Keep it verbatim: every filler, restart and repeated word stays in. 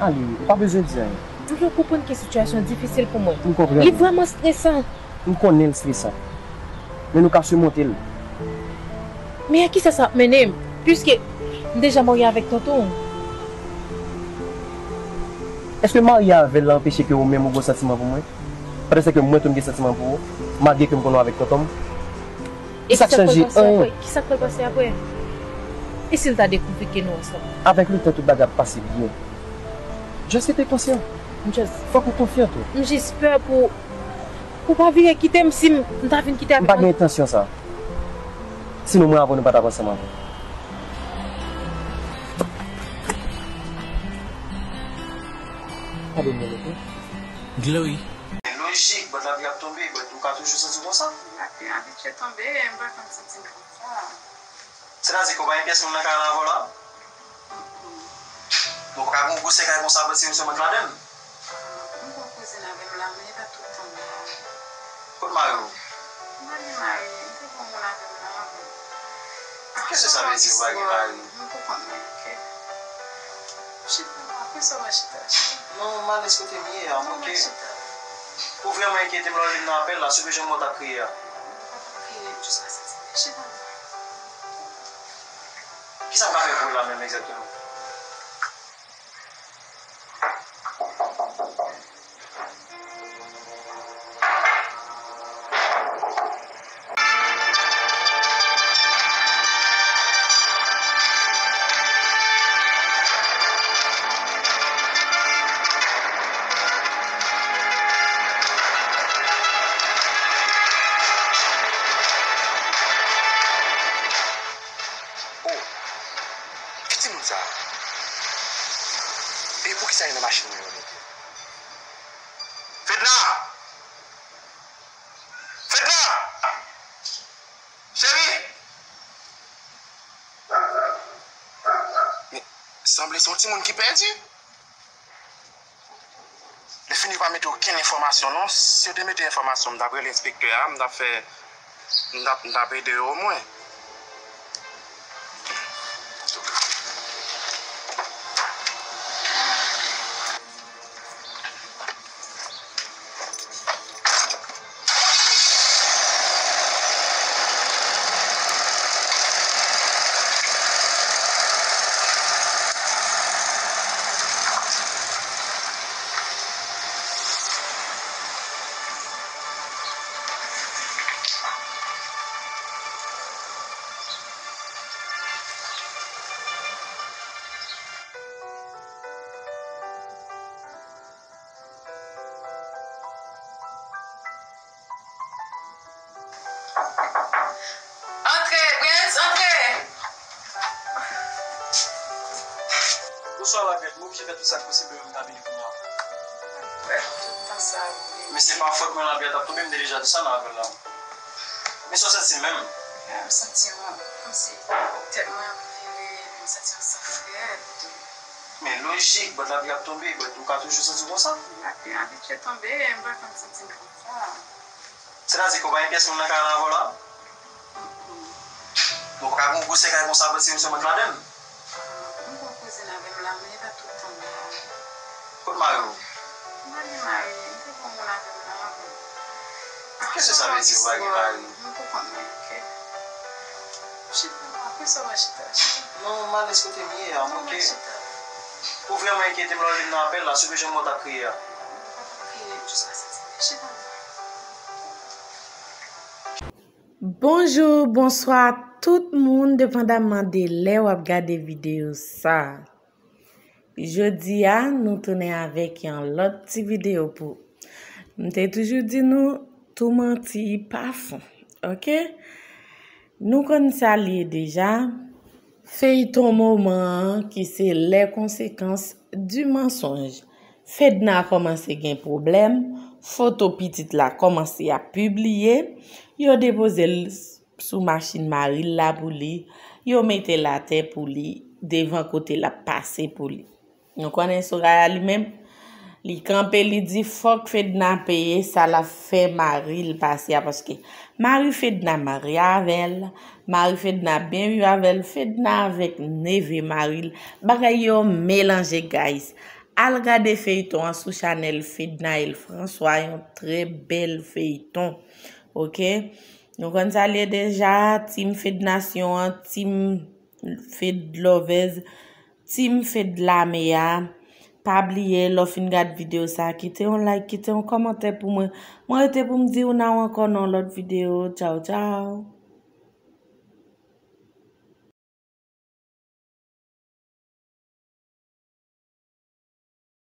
Ale, ou pa bezwen di anyen. M fè w konprann ke sitiyasyon an difisil pou mwen. M konprann. Li vrèman stresan. M konnen l stresan. Men nou ka simonte l. Men a kisa sa ap mennen m? Piske m deja marye avèk tonton w. Èske marye avè l la anpeche ke ou menm ou gen santiman pou mwen? Pandan se ke mwen tou m gen santiman pou ou, malgre ke m konnen w avèk tonton m? E kisa k chanje? Anyen. Kisa k pral pase apre? E si l ta dekouvri ke nou ansanm? Avèk letan, tout bagay ap pase byen. Just rete konsyan. M just. Fòk ou konfyan tou. M jis pè pou, pou w pa vire kite m si m, m ta vin kite avèk. M pa gen entansyon sa. Sinon, mwen avè w, nou pa t ap ansanm ankò. Pardon, Glory. Lojik, bòt lapli ap tonbe, bòt ou ka toujou santi w konsa? Lapli abitye tonbe, m pa konn santi m konsa. Sètadi ke w pa gen pyès moun nan kay la avè w la? Bon, pa ka gen yon gwosè kay konsa, bòt se yon sèl mwen k ladan l. M gon kouzin avè m la, men li pa tout tan m la. Kot mari w? M pa gen mari, m te gon moun avè m la avan. Kisa sa vle di ou pa gen mari? M konprann mwen, oke. Chita, apre sa w a chita, chita. Non, m alèz kote m ye a, m oke. Ou vrèman enkyete m lè w li m nan apèl la, sou jan mwen t ap kriye a. M pa t ap kriye, m jis pa santi byen. Chita. Kisa m ka fè pou ou la menm egzakteman? Oh, ki timoun sa? E poukisa li nan machin mwen yo mete? Fedna! Fedna! Cheri! Men, sanble se yon timoun ki pèdi. Li fini pa mete okenn enfòmasyon non. Si yo te mete enfòmasyon, m t ap rele enspektè a, m t ap fè, m t ap, m t ap ede yo omwen. Antre, Brens, antre! Bonswa, Lagrèt. Mwen oblije fè tout sa k posib pou m ka vini kounye a. Lagrèt, tout tan sa a vini. Men se pa fòt mwen, lapli a t ap tonbe, m te deja desann avè l la. Men sa w santi menm? M santi yon, kòmsi tèt mwen ap vire, epi m santi yon san frèt. Men lojik, bòt lapli ap tonbe, bòt ou ka toujou santi w konsa? Lapli abitye tonbe, m pa konn santi m konsa. Sètadi ke w pa gen pyès moun nan kay la avè w la? Bon, pa ka gen yon gwosè kay konsa, bòt se yon sèl mwen k ladan l. M gon kouzin avè m la, men li pa tout tan m la. Kot mari w? M pa gen mari, m te gon moun avè m la avan. Kisa sa vle di ou pa gen mari? M konprann mwen, oke. Chita, apre sa w a chita, chita. Non, m alèz kote m ye a, m oke. Ou vrèman enkyete m lè w li m nan apèl la, sou jan mwen t ap kriye a. M pa t ap kriye, m jis pa santi byen. Chita. Bonjou, bonswa tout moun, depandaman de lè w ap gade videyo sa. Jodi a, nou tounen avèk yon lòt ti videyo pou. M te toujou di nou, tou manti pa fon, oke? Nou konn sa l ye deja. Feyton moman an ki se les conséquences du mensonge. Fedna kòmanse gen pwoblèm, foto pitit la kòmanse ap pibliye, yo depoze l sou machin mari l la pou li, yo mete l atè pou li, devan kote l ap pase pou li. Nou konnen Soraya li menm, li kanpe, li di fòk Fedna peye sa l ap fè mari l pase a, paske mari Fedna marye avè l, mari Fedna byen viv avè l, Fedna avèk neve mari l, bagay yo melanje, guys. Al gade feyton an sou chanèl Fednaelle François, yon trè bèl feyton. Ok? Nou konn sa l ye deja, Team Fed Nasyon an, Team Fed Lovers, Team Fed Lame a. Pa bliye, lè w fin gad videyo sa, kite yon like, kite yon kòmantè pou mwen. Mwen rete pou m di w nan ankò nan lòt videyo. Tchaw, tchaw.